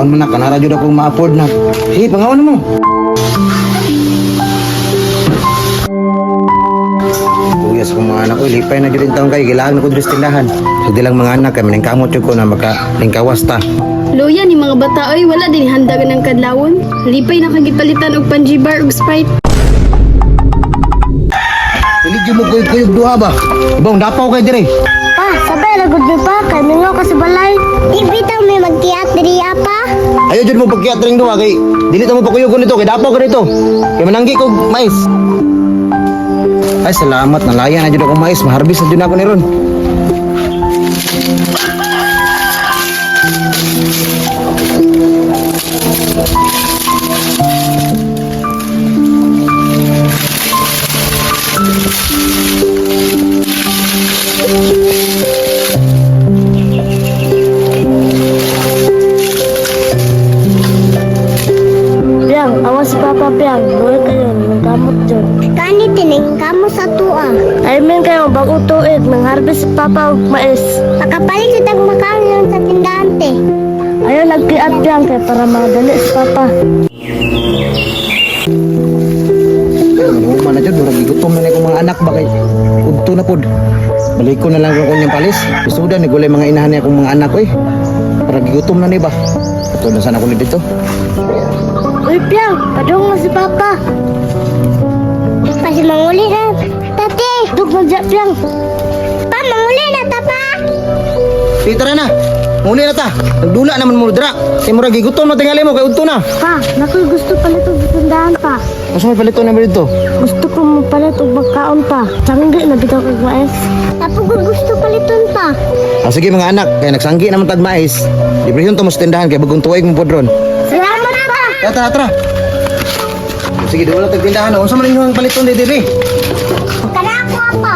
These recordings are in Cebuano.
Kaon man na, kanara jud akong ma-afford na. Sige, pangaon mo. Kuya sa kong mga anak ko, lipay na jud taon kay gilaag na ko diri sa tindahan. Sa dilang mga anak kay maningkamot jud ko na maka lingkawas ta. Luya ni mga bata oy, wala din handa ng kadlawon. Lipay na kagipalitan og panjibar og Sprite. Dili jud mo kuyog-kuyog duha ba? Ibang dapaw kay dire. Pa, sabay ra gud mi pa kay mingaw ka sa balay. Di bitaw mi magkiat diri pa. Ayo jud mo pagkiat ring duha kay dili ta mo pakuyog nito kay dapaw ka dito. Kay mananggi kog mais. Ay salamat, nalaya na jud akong mais, maharbis na jud ako ni ron. Piang, awas si Papa Piang. Luwi kayo, nanggamot dyan. Kani tining kamo sa tua. Timing kayo, bago tuig, nangharvest si Papa og mais. Makapalit sa tag makaon sa tindahan te. Ayaw nagkiat Piang kay para madali si Papa. Ay, na jud, murag gigutom na ni akong mga anak ba kay udto na pod. Balik ko na lang kung kanyang palis. Isuda ni gulay mga inahan niya akong mga anak ko eh. Para gigutom na ni ba. Ito na sana ko ni dito. Uy Piang, padung na si Papa. Kasi manguli na, tate. Dug na dya, Piang. Pa, manguli na ta pa. Di, tara na. Muli na ta. Nagdula naman mo dra. Kay murag gigutom na tingali mo kay udto na. Pa, nakoy gusto palit og tindahan pa. Asa may palito na ba dito? Gusto ko mapalit og magkaon pa. Sanggi na bitaw kog mais. Tapo ko gusto paliton pa. Ah, sige mga anak, kay nagsanggi naman tag mais. Librehon to mo sa tindahan kay bagong tuig mo pod ron. Salamat pa. Tara, tara, tara. Sige, doon lang tag tindahan. Unsa man inyong paliton di diri? Kana ako pa.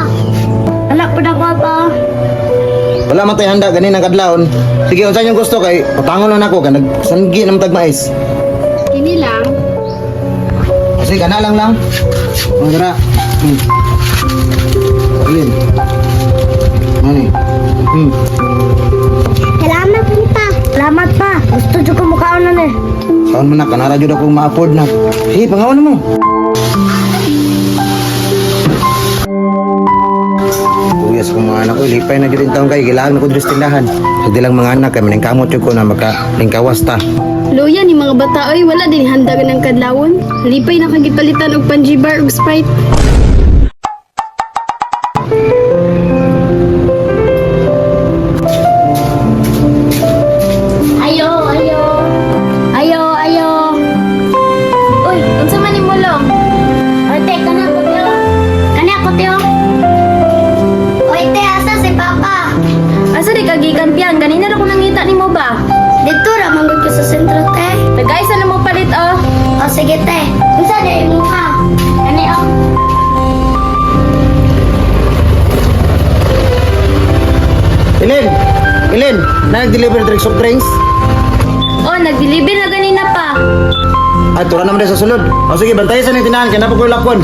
Alak pa na ko pa. Wala man tay handa ganin ang kadlawon. Sige, unsa inyong gusto kay patangon lang nako kay nagsanggi naman tag mais. Kini lang. Kasi kana lang lang. Mga dara. Ayun. Ano eh? Salamat pa. Salamat pa. Gusto jud ko mukaon na ni. Kaon man na, kanara jud akong ma-afford na. Sige, pangaon mo. Kuya sa kong mga anak ko, lipay na jud taon kay gilaag na ko diri sa tindahan. Sa dilang mga anak kay maningkamot jud ko na maka lingkawas ta. Luya ni mga bata oy, wala din handa ng kadlawon. Lipay na kagipalitan og panjibar og Sprite. Ayo, ayo. Ayo, ayo. Uy, unsa man nimo long? Oy, te, kana ko tiyo. Kana ko tiyo. Oy, te, asa si Papa? Asa di ka gikan piang? Ganina ra ko nangita nimo ba? Dito ra manggod ko sa sentro, te. Tagay sa na mo palit oh. O sige, te. Unsa di mo ka? Kani oh. Ilin! Ilin! Na nag-deliver diri soft drinks? Oh, nag-deliver na ganina pa. Ay, tura naman diri sa sulod. O sige, bantayan sa ning tindahan kay napa ko lakon.